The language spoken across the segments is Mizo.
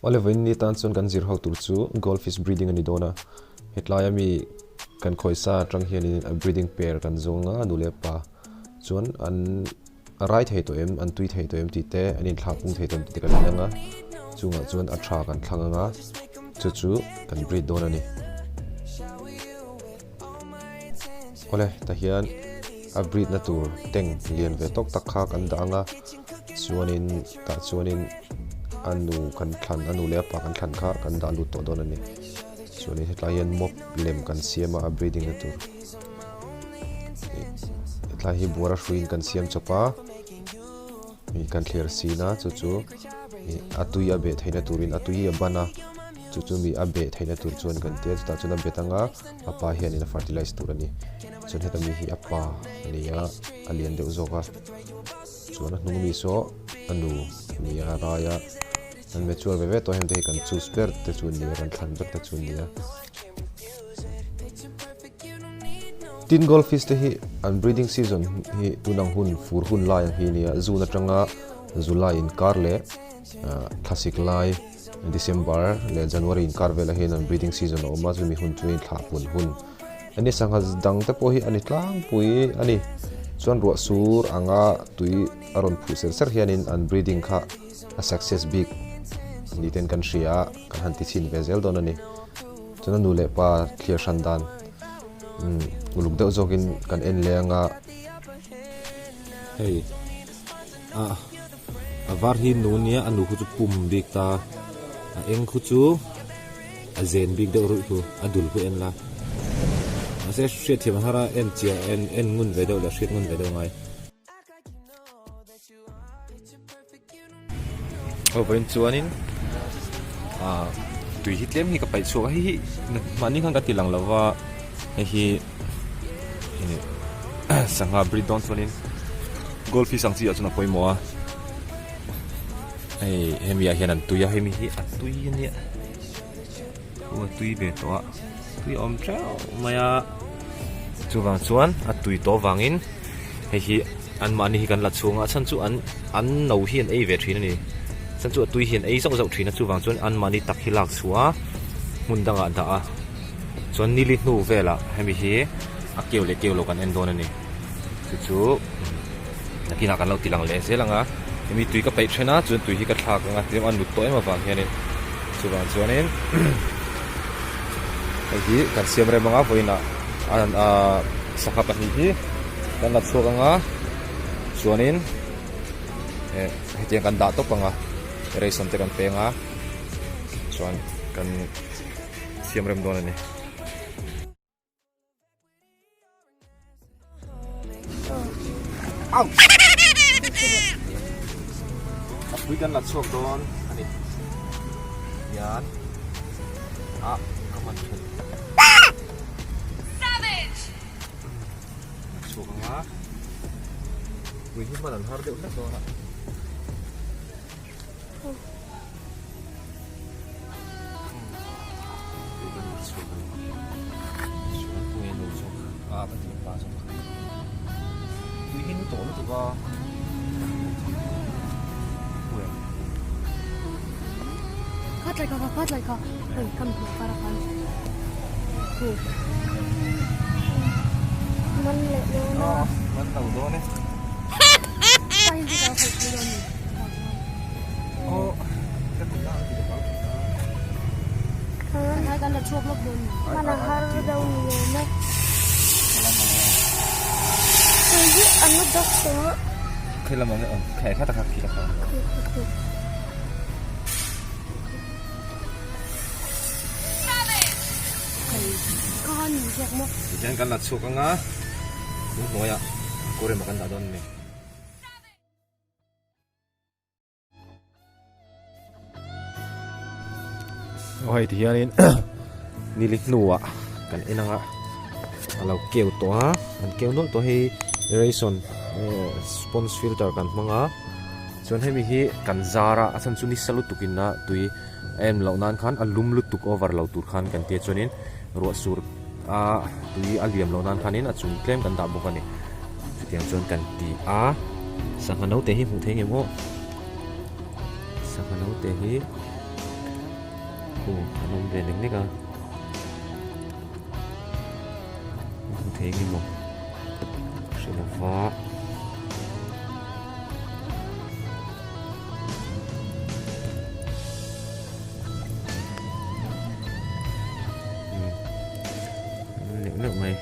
Awle vawiin ni tan chuan kan zir ho tur chu goldfish breeding a ni dawn a, hetlai ami kan khawisa atang hianin a breeding pair kan zawng a nu leh pa chuan an rai thei tawh em an tui thei tawh em tih te an inthlah pung thei tawh em tih te kan en ang a, chungah chuan a tha kan thlang ang a chu chu kan breed dawn a ni. Awle tah hian a breed na tur tank lian ve tawk tak kha kan dah ang a chuanin tah chuanin a nu kan thlan a nu leh a pa kan thlan kha kan dah lut tawh dawn a ni chuanin hetlai hian mop lem kan siam a a breeding na tur hetlai hi buara hruiin kan siam chawp a ih kan thler sin a chu chu ih a tui a beh theihna turin a tui hi a ban a chu chu mi a beh theihna tur chuan kan tia chutah chuan a bet anga a pa hianin a fertilize tur a ni chuan heta mi hi a pa a ni a a lian deuh zawk a chuan a hnung mi saw a nu a ni a rai a an mature ve ve tawh heng te hi kan choose ber te chu an ni a kan thlan ber te chu an ni a. Tin goldfish te hi an breeding season hi tunang hun fur hun lai ang hi a ni a June atanga July inkar leh thlasik lai December leh January inkar velah hian an breeding season a awm a chumi hun chu inthlah pun hun a ni. Sangha dang te pawh hi a ni tlangpui a ni chuan ruah sur anga tui a rawn phuh ser ser hianin an breeding kha a success bik ni ten kan hria a kan han ti chhin ve zel dawn a ni. Chuan a nu leh pa thlir hran dan uluk deuh zawkin kan en leh anga. Hei a a var hi nu nia a nu khu chu pum bik ta a eng khu chu a zen bik deuh ruih khu a dul khu en la mahse hriatthiam a har a en chiah en en ngun ve deuh leh hriat ngun ve deuh a ngai. Aw vawiin chuanin ah tui hi tlem hi ka paih chhuak a hei hi mahni khan ka ti lang lo va hei hi ih sangha breed dawn chuanin goldfish ang chi ah chuan a pawimawh a hei hemi ah hian an tui a hemi hi a tui a nia aw a tui ve tawh a tui a awm teuh mai a chuvang chuan a tui tawh vangin hei hi anmahni hi kan la chhung a a chhan chu an an no hi an ei ve thin a ni chhan chu a tui hi an ei zauh zauh thin a chuvang chuan anmahni tak hi lak chhuah a hmun dangah dah a chuan nili hnu velah hemi hi a keu leh keu lo kan en dawn a ni chu chu nakinah kan lo ti lang leh zel ang a hemi tui ka peih then a chuan tui hi ka thlak ang a tlem a nut tawh em avang hianin chuvang chuanin hei hi kan siam rem ang a vawiinah ah sangha pahnih hi kan la chhuak ang a chuanin eh hetiang kan dah tawp ang a ration te kan peng a chuan kan siam rem dawn a ni. A pui kan la chhuak dawn a ni hian ah ka hman thin la chhuak ang a pui hi hman an har deuh hlek dawn a. Tihian kan la chhuak anga lung hnuaiah kawr emaw kan dah dawn a ni. Aw hei tihianin nili hnuah kan en anga a lo keu tawh a an keu nawlh tawh hei ration sponge filter kan hmang a chuan hemi hi kan zar a a chhan chu nisa lutuk in a tui a en loh nan khan a lum lutuk over lo tur khan kan tia chuanin ruah sur a tui a liam loh nan khanin a chung tlem kan dah bawk a ni chutiang chuan kan ti a sangha naute hi hmuh theih ngei maw sangha naute hi. Khu an awm ve nek nek a. Hmu thei nge maw? Hre lova. Neuh neuh mai.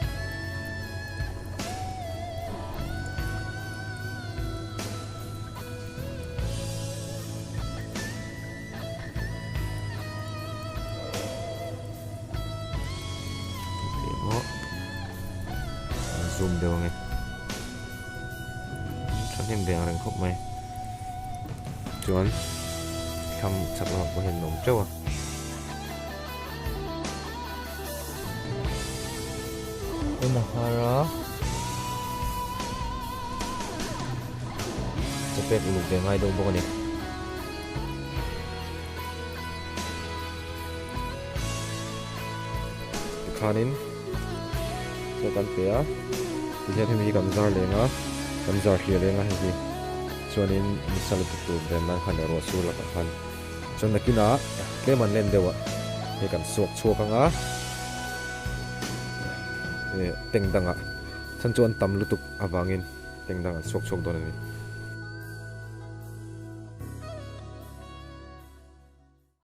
Zoom deuh ange thahnem ve ang reng khawp mai chuan thlam chak lamah pawh hian an awm teuh a. En a har a chaw pek uluk ve ngai deuh bawk a ni. Tikhanin chaw kan pe a tihian hemi hi kan zar leng a kan zar hliah leng a hei hi chuanin nisa lutuk tur ven nan khan leh ruah sur lakah khan chuan nakinah tlem an len deuh a hei kan suak chhuak ang a eh tank dangah chhan chu an tam lutuk avangin tank dangah an suak chhuak dawn a ni.